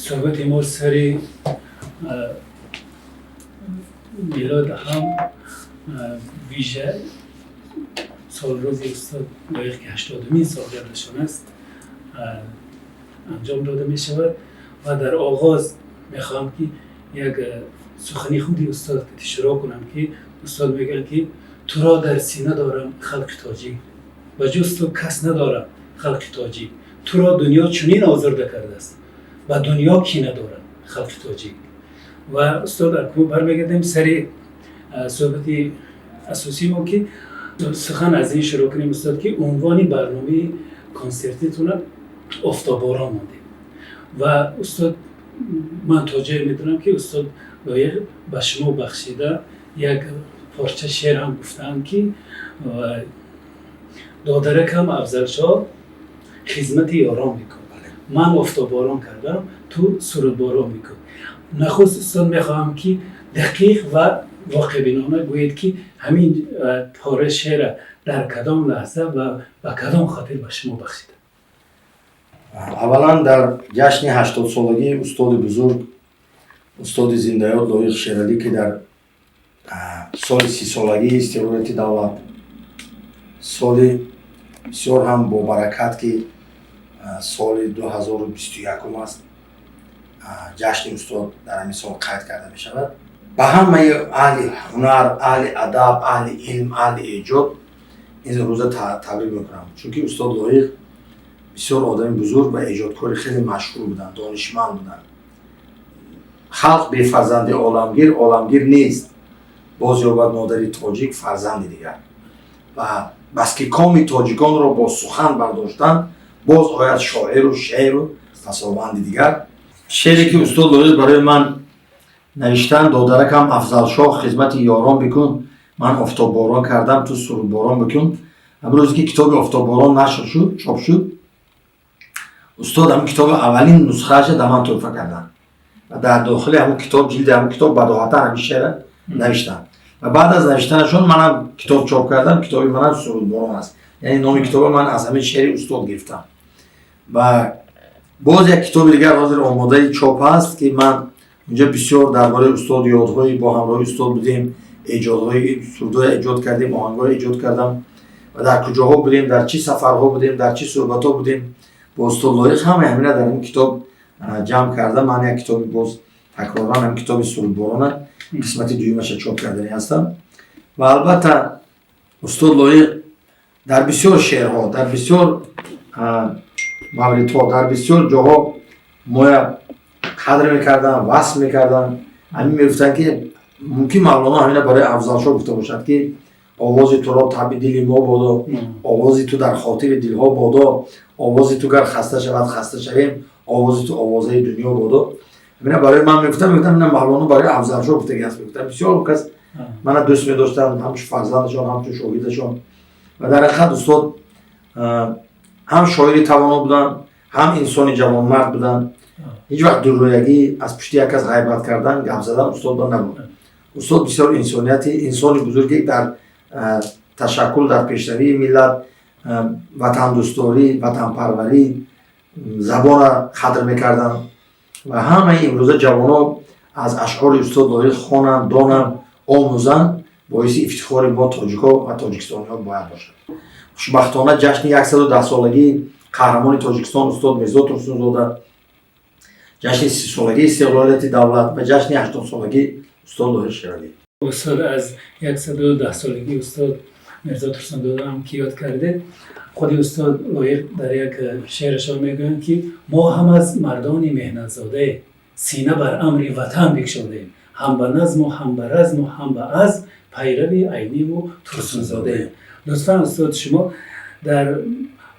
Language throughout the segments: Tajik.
Суҳбати мо сари милод ҳам, вижа солрӯзи устод Лоиқ, ки 80-умин солгардашон аст, анҷом дода мешавад. Ва дар оғоз мехоҳам, ки як сухани худи устод шурӯъ кунам, ки устод мегӯянд, ки туро дар сина дорам, халқи тоҷик, ба ҷуз ту кас надорам, халқи тоҷик, туро дунё чунин озурда кардааст, ба дунё кина дорам, халқи тоҷик. Ва устод, бармегардем сари суҳбати асосии мо, ки сухан аз ин шурӯъ кунем, устод, ки унвони барномаи консертитона «Офтоборон» мондем. Ва устод, ман то ҷое медонам, ки устод Лоиқ ба шумо бахшида як порча шеър ҳам гуфтаанд, ки «Додаракам Афзалшоҳ, хизмати ёрон мекун, ман офтоборон кардам, ту сурудборон мекун». Нахуст, устод, мехоҳам, ки дақиқ ва воқеъбинона гӯед, ки ҳамин пора шеъра дар кадом лаҳза ва ба кадом хотир ба шумо бахшида? Аввалан, дар ҷашни 80-солагии устоди бузург, устоди зиндаёд Лоиқ Шералӣ, ки дар соли 30-солагии истиқлолияти давлат, соли бисёр ҳам бобаракат, ки соли 2021 аст, ҷашни устод дар ҳамин сол қайд карда мешавад. Ба ҳамаи аҳли ҳунар, аҳли адаб, аҳли илм, аҳли эҷод ин рӯза табрик мекунам, чунки устод Лоиқ бисёр одами бузург ва эҷодкори хеле машҳур буданд, донишманд буданд. Халқ бефарзанди оламгир оламгир нест, боз ёбад модари тоҷик фарзанди дигар. Ва баски коми тоҷиконро бо сухан бардоштан, боз ояд шоиру шеъру пасованди дигар. Шеъре, ки устод Лоиқ барои ман навиштан: «Додаракам Афзалшоҳ, хизмати ёрон бикун, ман офтобборон кардам, ту сурудборон бикун». Ҳамин рӯзе, ки китоби «Офтобборон» нашр шуд, чоп шуд, устод ҳамин китоби аввалин нусхааша дар ман тӯҳфа карданд ва дар дохили ҳамун китоб, ҷилди ҳамун китоб бадоҳатан ҳамин шеъра навиштанд. Ва баъд аз навиштанашон манам китоб чоп кардам. Китоби манам «Сурудборон» аст, яъне номи китоба ман аз ҳамин шеъри устод гирифтам. Ва боз як китоби дигар ҳозир омодаи чоп ҳаст, ки ман унҷа бисёр дар бораи устод, ёдҳои бо ҳамроҳи устод будем, эҷодҳои сурудҳое эҷод кардем, оҳангҳое эҷод кардам ва дар куҷоҳо будем, дар чӣ сафарҳо будем, дар чӣ суҳбатҳо будем бо устод Лоиқ, ҳамаи ҳамина дар ин китоб ҷамъ карда. Ман як китоби боз такроран ҳамин китоби «Сурудборона» қисмати дуюмаша чоп карданӣ ҳастам. Ва албатта, устод Лоиқ дар бисёр шеърҳо, дар бисёр мавридҳо, дар бисёр ҷоҳо моя қадр мекарданд, васф мекарданд. Ҳамин мегуфтанд, ки мумкин Мавлоно ҳамина барои Афзалшоҳ гуфта бошад, ки овози туро табъи дили мо бодо, овози ту дар хотири дилҳо бодо, овози ту гар хаста шавад, хаста шавем, овози ту овозаи дунё бодо. Ҳамина барои ман мегуфтам, мегуфтам, ина Мавлоно барои Афзалшоҳ гуфтаги аст, мегуфтам. Бисёр кас мана дӯст медоштанд, ҳамчун фарзандашон, ҳамчун шогирдашон. Ва дар ҳақиқат устод ҳам шоири тавоно буданд, ҳам инсони ҷавонмард буданд. Ҳеҷ вақт дуррӯягӣ, аз пушти як кас ғайбат кардан, гап задан устодро набуд. Устод бисёр инсонияти, инсони бузурге дар ташаккул, дар пешравии миллат, ватандӯстдорӣ, ватанпарварӣ, забонро қадр мекарданд. Ва ҳамаи имрӯза ҷавонон аз ашъори устод Лоиқ хонанд, донанд, омӯзанд, боиси ифтихори мо тоҷикҳо ва тоҷикистониҳо бояд бошад. Хушбахтона, ҷашни 110-солагии қаҳрамони Тоҷикистон устод Мирзо Турсунзода, ҷашни 30-солагии истиқлолияти давлат ва ҷашни 80-солагии устод Лоиқ Шералӣ. Устод, аз 110-солагии устод Мирзо Турсунзода ҳам ки ёд кардед, худи устод Лоиқ дар як шеърашон мегӯянд, ки мо ҳам аз мардони меҳнатзодаем, сина бар амри ватан бикшодаем, ҳам ба назму ҳам ба разму ҳам ба азм пайрави Айниву Турсунзодаем. Лутфан, устод, шумо дар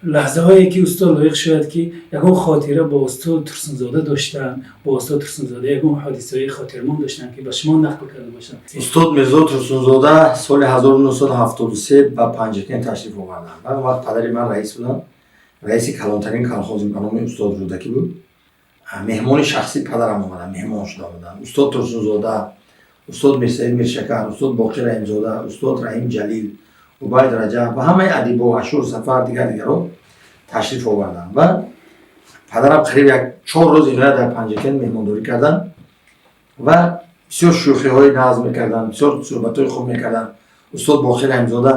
лаҳзаҳое, ки устод Лоиқ шояд ки ягон хотира бо устод Турсунзода доштанд, бо устод Турсунзода ягон ҳодисаҳои хотирмон доштанд, ки ба шумо нақл карда бошанд. Устод Мирзо Турсунзода соли 1973 ба Панҷакент ташриф оварданд. Ва он вақт падари ман раис буданд, раиси калонтарин колхози ба номи устод Рӯдакӣ буд. Меҳмони шахсии падарам омаданд, меҳмон шуда омаданд устод Турсунзода, устод Мирсаид Миршакар, устод Боқир Раҳимзода, устод Раҳим Ҷалил, Убайд Раҷаб ва ҳамаи адибо, Ашур Сафар, дигар дигарро ташриф оварданд. Ва Падарам қариб як 4 рӯз иноя дар Панҷакент меҳмондорӣ карданд ва бисёр шӯхиҳои нағз мекарданд, бисёр суҳбатҳои хуб мекарданд. Устод Боқир Раҳимзода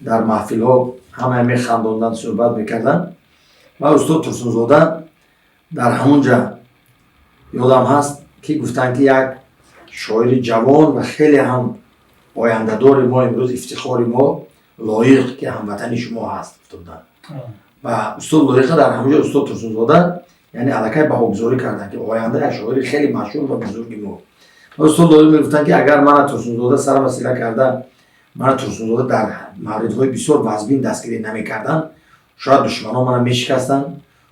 дар маҳфилҳо ҳамая механдонданд, суҳбат мекарданд. Ва устод Турсунзода дар ҳамон ҷа, ёдам ҳаст, ки гуфтанд, ки як шоири ҷавон ва хеле ҳам ояндадори мо, имрӯз ифтихори мо, Лоиқ, ки ҳамватани шумо ҳаст, гуфта буданд. Ва устод Лоиқа дар ҳамон ҷо устод Турсунзода, яъне, аллакай баҳогузорӣ карданд, ки оянда як шоири хеле машҳур ва бузурги мо. Ва устод Лоиқ мегуфтанд, ки агар мана Турсунзода сарама сила карда, мана Турсунзода дар мавридҳои бисёр вазбин дастгирӣ намекарданд, шояд душманон мана мешикастанд,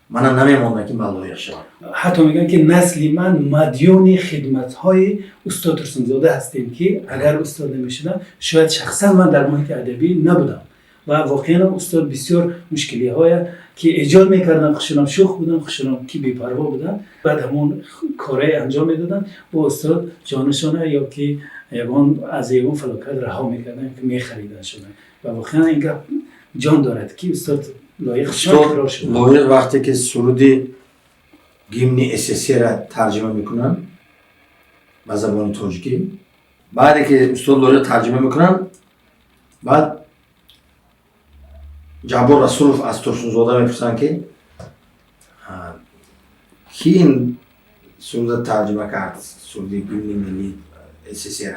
мана намемонданд, ки ман Лоиқ шавам. Ҳатто мегӯянд, ки насли ман мадёни хидматҳои устод Турсунзода ҳастем, ки агар устод намешудам, шояд шахсан ман дар муҳити адабӣ набудам. Ва воқеан устод бисёр мушкилиҳое ки эҷод мекарданд, хушунам шӯх буданд, хушунам ки бепарво буданд, баъд ҳамон корае анҷом медоданд бо устод, ҷонашона ё ки ягон аз ягон фалокат раҳо мекарданд, ки мехариданд. Ва воқеан ин гап ҷон дорад, ки устод Лоиқ. Устод Лоиқ вақте ки суруди гимни СССР тарҷима мекунанд ба забони тоҷикӣ, баъде ки устод Лоиқ тарҷима мекунанд, баъд Ҷаббор Расулов аз Турсунзода мепурсанд, ки ки ин суруда тарҷима кард, суруди гимни миллии СССР?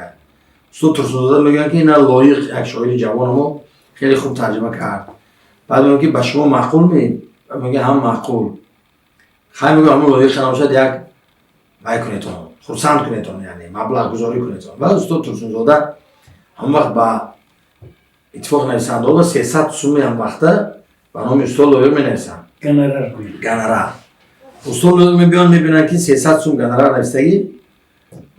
Устод Турсунзода мегӯянд, ки ина Лоиқ, як шоири ҷавони мо, хеле хуб тарҷима кард. Баъд мегӯянд, ки ба шумо маъқул ми? Мегӯяд, ҳам маъқул. Хай, мегӯям, ҳамун Лоиқ набошад, як вай кунетон, хурсанд кунетон, яъне маблағгузорӣ кунетон. Ва устод Турсунзода ҳамон вақт ба Иттифоқи нависандаҳо 300 суми ҳам вақта ба номи устод Лоиқ менависанд. Гонорар. Гонорар. Устод Лоиқ мебиён, мебинанд, ки 300 сум гонорар навистагӣ,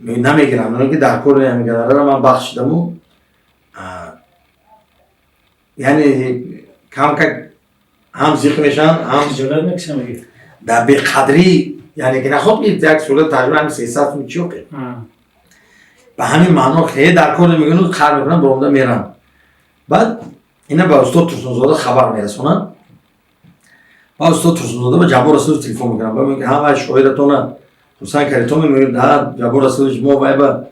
намегирам, мегӯянд, ки дар кори ҳами гонорара ман бахшидаму, яъне камкак ҳам зиқ мешаванд, ҳам хиҷолат мекашам мегӯяд. Дар беқадрӣ, яъне ки наход ки як сурат тарҷима, ҳами 300 сум чӣ оқи? Ба ҳамин маъно хеле дар кор намегӯянд, қар мекунанд, баромада меранд. Баъд ина ба устод Турсунзода хабар мерасонанд ва устод Турсунзода ба Ҷаббор Расулович телефон мекунанд. Ба мегӯяд, ҳама шоиратона хурсанд кардитон? Мегӯяд, да, Ҷаббор Расулович, мо вай ба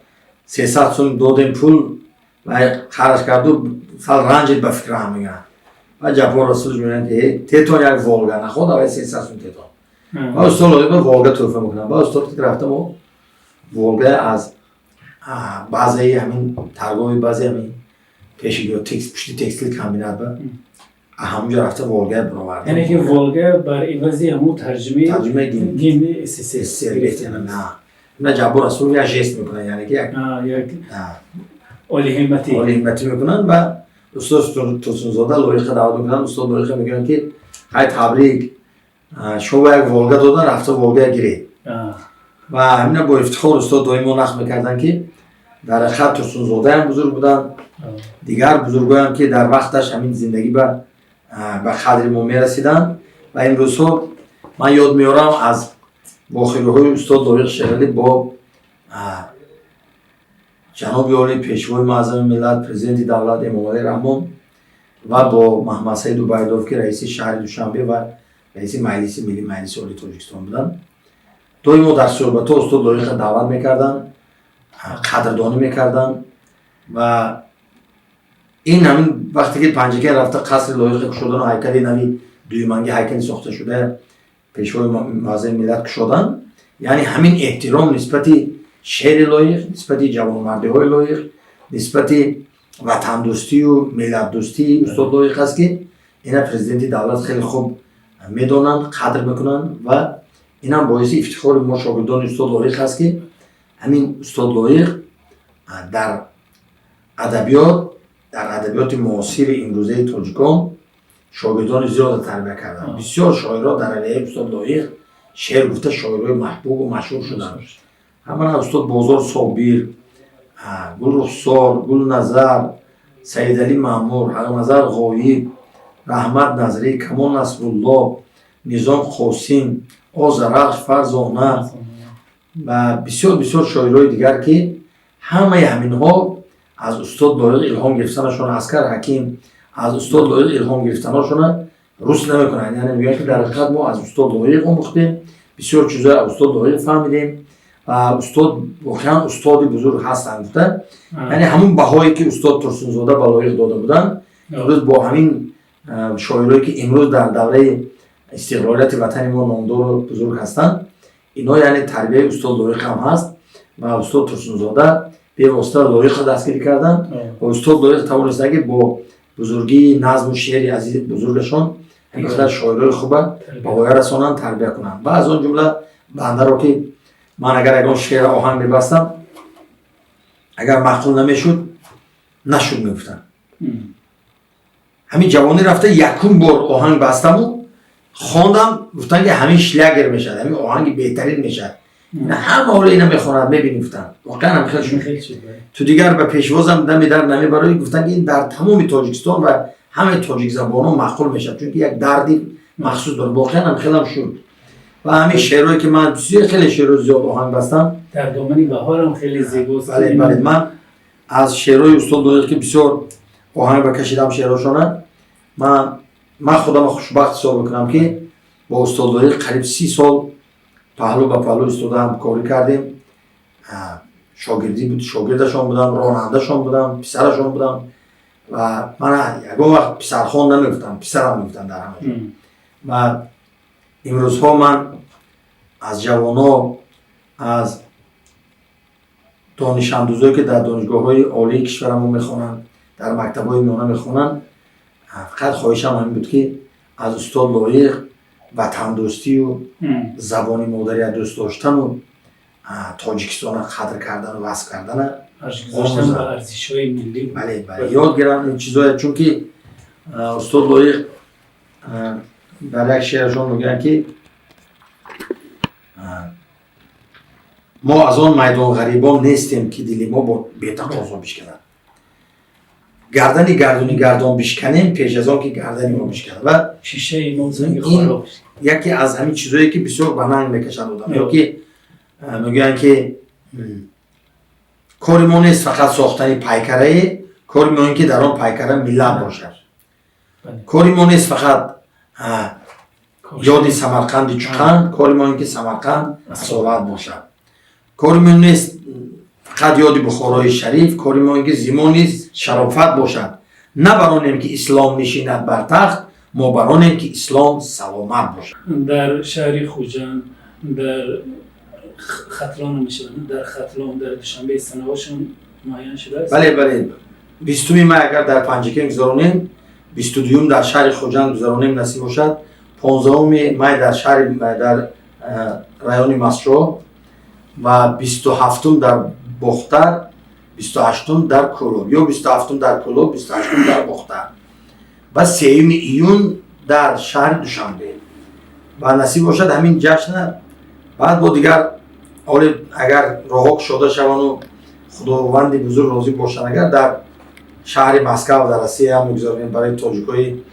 300 сум додем пул, вай харҷ карду, сал ранҷид, ба фикрам, мегӯянд. Ва Ҷаббор Расулович мегӯянд, ки тетон як Волга наход, авай 300 сум тетон. Ва устод Лоиқ ба Волга тӯҳфа мекунанд. Ба устод рафта, мо Волга аз баъзеи ҳамин торговый баъзе ҳамин пеши пушти текстил комбинат ба ҳамунҷо рафта, Волга баровард. Яъне ки Волга бар ивази ҳамун тарҷумаи тарҷумаи гимн. Гимни СССР. На, Ҷаббор Расулов як жест мекунанд, яъне ки як як олиҳимматӣ. Олиҳимматӣ мекунанд ва устод Турсунзода Лоиқа даъват мекунанд. Устод Лоиқа мегӯянд, ки хай, табрик, шумо як Волга додан, рафта Волга гиред. Ва ҳамина бо ифтихор устод доимо нақл мекарданд, ки дар ҳақиқат Турсунзодаям бузург буданд, дигар бузургоям, ки дар вақташ ҳамин зиндагӣ ба қадри мо мерасиданд. Ва имрӯзҳо ман ёд меорам аз вохӯриҳои устод Лоиқ Шералӣ бо ҷаноби олӣ, Пешвои муаззами миллат, Президенти давлат Эмомалӣ Раҳмон ва бо Маҳмадсаид Убайдов, ки раиси шаҳри Душанбе ва раиси Маҷлиси Миллӣ, Маҷлиси Олии Тоҷикистон буданд. Доимо дар суҳбатҳо устод Лоиқро даъват мекарданд, қадрдонӣ мекарданд. Ва ин ҳамин вақте ки Панҷакент рафта, қасри Лоиқи кушодану ҳайкали нави, дуюманги ҳайкали сохта шуда Пешвои муаззами миллат кушоданд, яъне ҳамин эҳтиром нисбати шеъри Лоиқ, нисбати ҷавонмардиҳои Лоиқ, нисбати ватандӯстию миллатдӯстии устод Лоиқ аст, ки ина президенти давлат хеле хуб медонанд, қадр мекунанд. Ва инам боиси ифтихори мо, шогирдони устод Лоиқ аст, ки ҳамин устод Лоиқ дар адабиёт, дар адабиёти муосири имрӯзаи тоҷикон шогирдони зиёда тарбия карданд. Бисёр шоирҳо дар алияи устод Лоиқ шеър гуфта, шоирҳои маҳбубу машҳур шуданд. Ҳамана устод Бозор Собир, Гулрухсор, Гулназар, Саидалӣ Маъмур, Ҳақназар Ғоиб, Раҳмат Назрӣ, Камол Насрулло, Низом Қосим, Озарахш, Фарзона ва бисёр бисёр шоирҳои дигар, ки ҳамаи ҳаминҳо аз устод Лоиқ илҳом гирифтанашон, Аскар Ҳаким, аз устод Лоиқ илҳом гирифтанашона. Рус намекунанд, яъне мегӯянд, ки дар ҳақиқат мо аз устод Лоиқ омӯхтем, бисёр чизҳои аз устод Лоиқ фаҳмидем ва устод воқеан устоди бузург ҳастанд, гуфта. Яъне ҳамун баҳое, ки устод Турсунзода ба Лоиқ дода буданд, имрӯз бо ҳамин шоирое, ки имрӯз дар давраи истиқлолияти ватани мо номдору бузург ҳастанд, инҳо яъне тарбияи устод Лоиқ ҳам ҳаст. Ва устод Турсунзода бевосита Лоиқро дастгирӣ карданд ва устод Лоиқ тавонистанд, ки бо бузургии назму шеъри азизи бузургашон ҳамин шоирои хуба ба воя расонанд, тарбия кунанд. Ва аз он ҷумла бандаро, ки ман агар ягон шеъра оҳанг мебастам, агар маъқул намешуд, нашуд мегуфтам. Ҳамин ҷавонӣ рафта якум бор оҳанг бастаму хондам, гуфтанд, ки ҳамин шлягер мешавад, ҳамин оҳанги беҳтарин мешавад, ҳама ҳоло ина мехонад, мебинӣ, гуфтанд. Воқеан ҳам хел шуд. Ту дигар ба пешвозам дами дар намебароӣ, гуфтанд, ки ин дар тамоми Тоҷикистон ва ҳамаи тоҷикзабонон маъқул мешавад, чунки як дарди махсус дорад. Воқеан ҳам хелам шуд. Ва ҳамин шеърое, ки ман хеле шеърҳои зиёд оҳанг бастам. Дар домани баҳорам хеле зебост. Бале, бале, ман аз шеърҳои устод Лоиқ, ки бисёр оҳанг бакашидам шеърҳошона, ман худамро хушбахт ҳисоб мекунам, ки бо устод Лоиқ қариб 30 сол паҳлӯ ба паҳлӯ истода ҳамкорӣ кардем. Шогирдӣ буд, шогирдашон будам, ронандашон будам, писарашон будам. Ва ман ягон вақт писархон намегуфтам, писарам мегуфтам дар ҳама ҷо. Ва имрӯзҳо ман аз ҷавоно, аз донишандӯзое, ки дар донишгоҳҳои олии кишварамон мехонанд, дар мактабҳои миёна мехонанд, фақат хоҳишам ҳамин буд, ки аз устод Лоиқ ватандӯстию забони модария дӯст доштану Тоҷикистона қадр кардану васф кардана. Арзишҳои миллӣ. Бале, ёд гиранд ин чизоя, чунки устод Лоиқ дар як шеърашон мегӯянд, ки мо аз он майдонғарибон нестем, ки дили мо бо бетақозо бишканад, гардани гардуни гардон бишканем, пеш аз он ки гардани мо бишканад. Ва шишаи мо ин яке аз ҳамин чизое, ки бисёр ба нанг мекашанд одам. Ё ки мегӯянд, ки кори мо нест фақат сохтани пайкарае, кори мо ин ки дар он пайкара миллат бошад. Кори мо нест фақат ёди Самарқанди чуқанд, кори мо ин ки Самарқанд асорат бошад. Кори мо нест фақат ёди Бухорои шариф, кори мо ин ки зи мо низ шарофат бошад. На баронем, ки ислом нишинад бар тахт, мо баронем, ки ислом саломат бошад. Дар шаҳри Хуҷанд, дар Хатлон мешавад, дар Хатлон, дар Душанбе санаҳошон муайян шудааст? Бале, 20-уми май агар дар Панҷакент гузаронем, 22-юм дар шаҳри Хуҷанд гузаронем, насиб бошад, 15-уми май дар шаҳри, дар райони Мастчоҳ ва 27-ум дар Бохтар, 28-ум дар Кӯлоб, ё 27-ум дар Кӯлоб, 28-ум дар Бохтар ва 3-юми июн дар шаҳри Душанбе. Ва насиб бошад, ҳамин ҷашна баъд бо дигар оли, агар роҳҳо кушода шавану Худованди бузург розӣ бошанд, агар дар шаҳри Москав, дар Россия ҳам мегузаронем, барои тоҷикҳои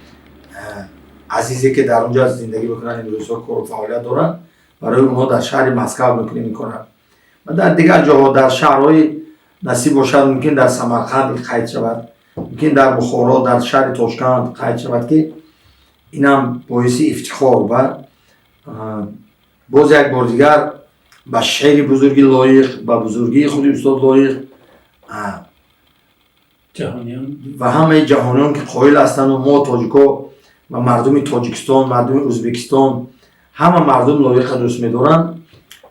азизе, ки дар онҷа зиндагӣ мекунанд, имрӯзҳо кору фаъолият доранд, барои онҳо дар шаҳри Москав мекунем ин кора. Ва дар дигар ҷоҳо, дар шаҳрҳои, насиб бошад, мумкин дар Самарқанд қайд шавад, мумкин дар Бухоро, дар шаҳри Тошканд қайд шавад, ки инам боиси ифтихор. Ва боз як бор дигар ба шеъри бузурги Лоиқ, ба бузургии худи устод Лоиқ ва ҳамаи ҷаҳониён, ки қоил ҳастанду мо тоҷико ва мардуми Тоҷикистон, мардуми Ӯзбекистон, ҳама мардум Лоиқа дӯст медоранд.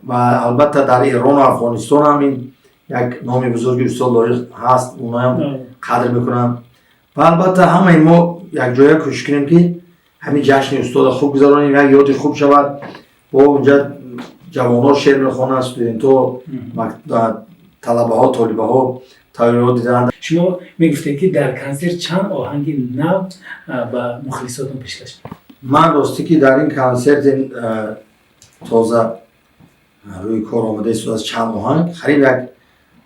Ва албатта дар Эрону Афғонистон ҳам ин як номи бузурги устод Лоиқ ҳаст, оноям қадр мекунанд. Ва албатта ҳамаи мо якҷоя кӯшиш кунем, ки ҳамин ҷашни устода хуб гузаронем, як ёди хуб шавад. Бо унҷа ҷавонҳо шеър мехонанд, студентҳо, талабаҳо, толибаҳо тайёриҳо диданд. Шумо мегуфтед, ки дар консерт чанд оҳанги нав ба мухлисотон пешкаш? Ман ростӣ, ки дар ин консерти тоза рӯи кор омада истодааст, чанд оҳанг, қариб як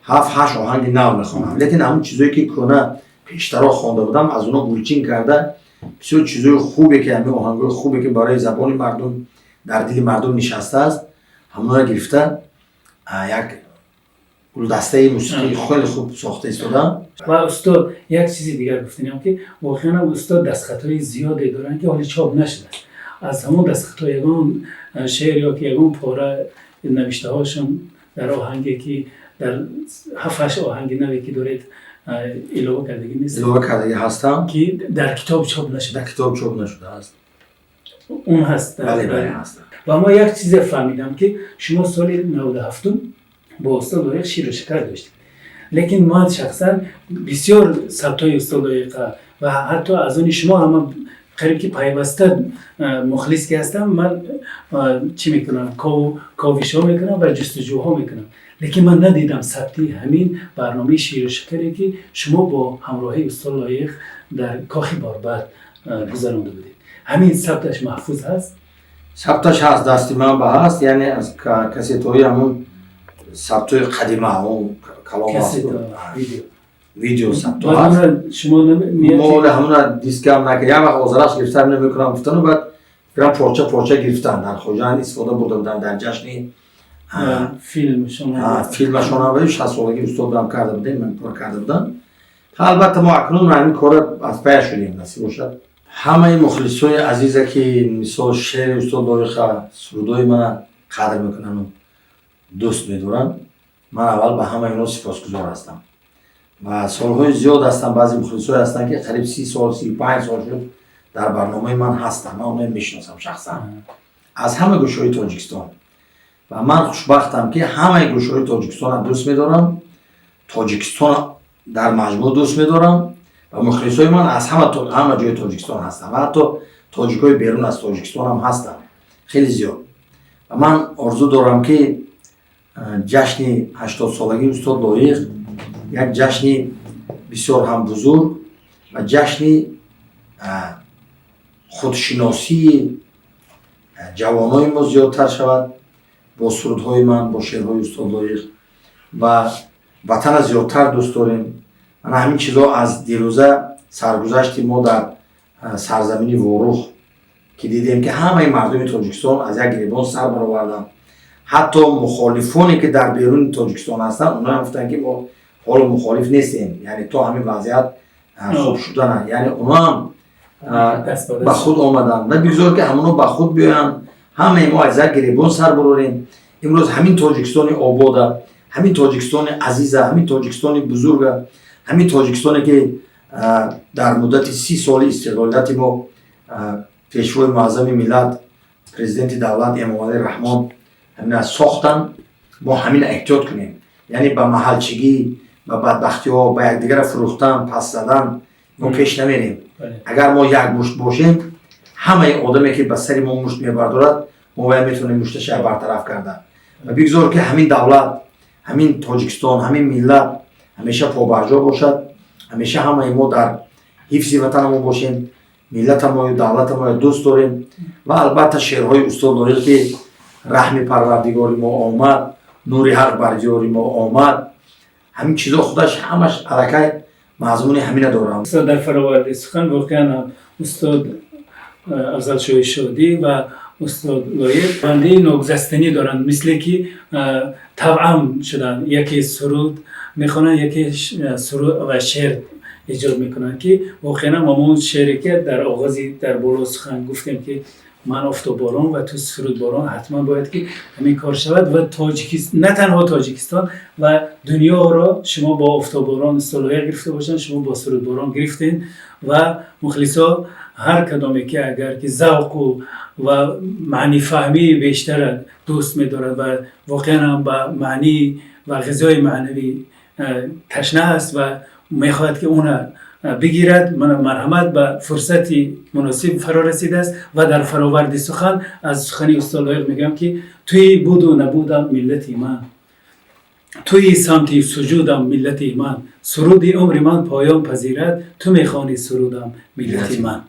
ҳафт ҳашт оҳанги нав мехонам, лекин ҳамун чизое, ки кӯна пештаро хонда будам, аз онҳо гулчин карда, бисёр чизои хубе, ки ҳамин оҳангҳои хубе, ки барои забони мардум, дар дили мардум нишастааст, ҳамонро гирифта як Гулдастаи мусиқии хеле хуб сохта истодам. Ва устод, як чизи дигар гуфтанем, ки воқеан устод дастхатҳои зиёде доранд, ки ҳоли чоп нашудааст. Аз ҳамон дастхатҳо ягон шеър ё ки ягон пора навиштаҳошон дар оҳанге, ки дар ҳафт-ҳашт оҳанги наве, ки доред, илова кардагӣ нест? Илова кардагӣ ҳастам. Ки дар китоб чоп нашуда? Дар китоб чоп нашудааст. Он ҳаст? Бале, бале, ҳаст. Ва мо як чизе фаҳмидам, ки шумо соли 97-ум бо устод Лоиқ ширу шакар доштед, лекин ман шахсан бисёр сабтҳои устод Лоиқа ва ҳатто аз они шумо ҳама қариб ки пайваста мухлис ки ҳастам, ман чӣ мекунам, ковишҳо мекунам ва ҷустуҷӯҳо мекунам, лекин ман надидам сабти ҳамин барномаи ширу шакаре, ки шумо бо ҳамроҳии устод Лоиқ дар Кохи Борбад гузаронда будед. Ҳамин сабташ маҳфуз ҳаст? Сабташ ҳаст, дасти ман ба ҳаст, яъне аз кассетҳои ҳамун сабтҳои қадима, ҳамун калом. Видео сабтҳо ҳаст. Шумо Мо ҳамуна дискам накард, як вақт озараш гирифтам, намекунам гуфтану, баъд фикрам порча порча гирифтан, дар Хоҷанд истифода бурда будам дар ҷашни филмашона, 60-солагии устодам карда будем, ман кор карда будам. Албатта, мо акнун ҳамин кора аз пая шудем, насиб бошад. Ҳамаи мухлисои азиза, ки мисол шеъри устод Лоиқа, сурудҳои мана қадр мекунану дӯст медоранд, ман аввал ба ҳамаи онҳо сипосгузор ҳастам. Ва солҳои зиёд ҳастанд, баъзе мухлисое ҳастанд, ки қариб 30 сол, 35 сол шуд, дар барномаи ман ҳастанд. Ман онҳоро мешиносам шахсан, аз ҳама гӯшаҳои Тоҷикистон. Ва ман хушбахтам, ки ҳамаи гӯшаҳои Тоҷикистонро дӯст медорам, Тоҷикистон дар маҷмӯъ дӯст медорам. Ва мухлисои ман аз ҳама ҷои Тоҷикистон ҳастанд ва ҳатто тоҷикҳои берун аз Тоҷикистон ҳам ҳастанд, хеле зиёд. Ва ман орзу дорам, ки ҷашни 80-солагии устод Лоиқ як ҷашни бисёр ҳам бузург ва ҷашни худшиносии ҷавонои мо зиёдтар шавад бо сурудҳои ман, бо шеърҳои устод Лоиқ, ва ватана зиёдтар дӯст дорем. Мана ҳамин чизҳо аз дирӯза саргузашти мо дар сарзамини Ворух, ки дидем, ки ҳамаи мардуми Тоҷикистон аз як гиребон сар бароварданд, ҳатто мухолифоне, ки дар беруни Тоҷикистон ҳастанд, онҳоам гуфтанд, ки мо ҳоло мухолиф нестем, яъне то ҳамин вазъият хуб шудана, яъне онҳоам ба худ омаданд. Ва бигзор, ки ҳамоно ба худ биёянд, ҳамаи мо аз як гиребон сар барорем. Имрӯз ҳамин Тоҷикистони обода, ҳамин Тоҷикистони азиза, ҳамин Тоҷикистони бузурга, ҳамин Тоҷикистоне, ки дар муддати 30 соли истиқлолияти мо Пешвои муаззами миллат, Президенти давлат Эмомалӣ Раҳмон ҳамина сохтанд, мо ҳамина эҳтиёт кунем, яъне ба маҳалчигӣ, ба бадбахтиҳо, ба якдигара фурӯхтан, пас задан мо пеш намерем. Агар мо як мушт бошем, ҳамаи одаме, ки ба сари мо мушт мебардорад, мо вая метавонем мушташа бартараф карда. Ва бигзор, ки ҳамин давлат, ҳамин Тоҷикистон, ҳамин миллат ҳамеша побарҷо бошад, ҳамеша ҳамаи мо дар ҳифзи ватанамон бошем, миллатамою давлатамоя дӯст дорем. Ва албатта, шеърҳои устод Лоиқ, ки раҳми Парвардигори мо омад, нури ҳақ бар диёри мо омад, ҳамин чизо худаш ҳамаш аллакай мазмуни ҳамина дорам. Устод, дар фароварди сухан, воқеан устод Афзалшоҳи Шодӣ ва устод Лоиқ бандаи ногузастанӣ доранд, мисле ки тавъам шуданд: яке суруд мехонанд, яке суруд ва шеър эҷод мекунанд, ки воқеан ҳамон шеъре, ки дар оғози дар боло сухан гуфтем, ки ман офтобборон ва ту сурудборон, ҳатман бояд ки ҳамин кор шавад. Ва на танҳо Тоҷикистон ва дунёро шумо бо офтобборон устод Лоиқ гирифта бошанд, шумо бо сурудборон гирифтед. Ва мухлисо, ҳар кадоме ки агар ки завқу ва маънифаҳмии бештара дӯст медорад ва воқеан ҳам ба маънӣ ва ғизои маънавӣ ташна аст ва мехоҳад, ки уна бигирад, мана марҳамат, ба фурсати муносиб фаро расидааст. Ва дар фароварди сухан аз сухани устод Лоиқ мегӯям, ки туи буду набудам, миллати ман, туи самти суҷудам, миллати ман, суруди умри ман поён пазирад, ту мехонӣ сурудам, миллати ман.